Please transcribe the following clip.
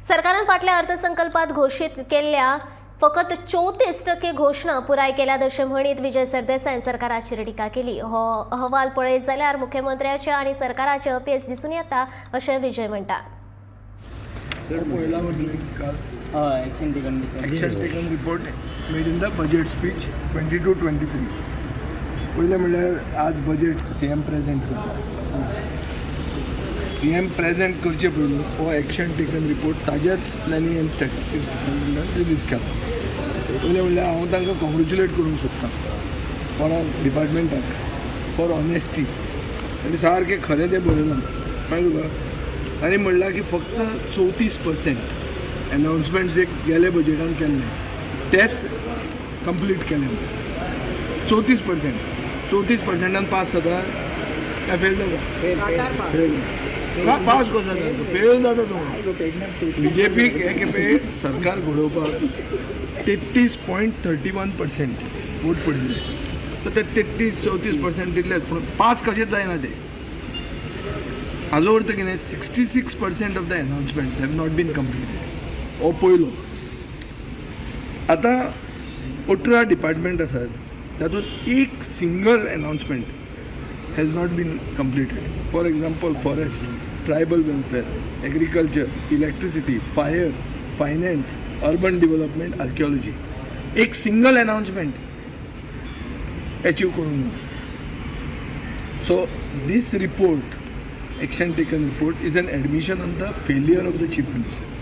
सरकारान फाटल्या अर्थसंकल्पात घोशीत केल्ल्या फकत 34% घोशणा पुराय केल्यात अशें म्हणीत विजय सरदेसायान सरकाराचेर टिका केली. हो अहवाल पळयत जाल्यार मुख्यमंत्र्याचें आनी सरकाराचें अपेस दिसून येता अशें विजय म्हणटा. पळयला म्हटलें काल. हय, action taken. Action taken report made in the budget speech 22-23. पयलें म्हणल्यार आज बजेट सी एम प्रेजेंट करता. सी एम प्रेजेंट करचे पयलू हो एक्शन टेकन रिपोर्ट ताज्याच प्लॅनिंग अँड स्टॅटिस्टिक्स डिपार्टमेंटान रिलीज केला. पयलें म्हणल्यार हांव तांकां कॉंग्रेच्युलेट करूंक सोदता, कोणाक, डिपार्टमेंटाक, फॉर ऑनेस्टी. आनी सारकें खरें तें बरयलां, कळ्ळें तुका? आनी म्हणलां की फक्त 34% एनाउन्समेंट जे गेले बजेटान केल्ले तेच कंप्लीट केले. 34%, 34 पर्संटान पास जाता काय फेल जाता? फेल. पास कसो जाता? फेल जाता तूं. बीजेपीक हे खेपे सरकार घडोवपाक 33.31% vote पडिल्ले, सो ते 33 34% तितलेच, पूण पास कशेंच जायना ते. हाजो अर्थ कितें? 66% of the announcements have not been completed. हो पयलो. आतां 18 डिपार्टमेंट आसात, तातूंत एक single announcement has not been completed. For example, forest, tribal welfare, agriculture, electricity, fire, finance, urban development, archaeology, एक सिंगल अनाउन्समेंट अचीव करूंक ना. So this report, action taken report, is an admission on the failure of the chief minister.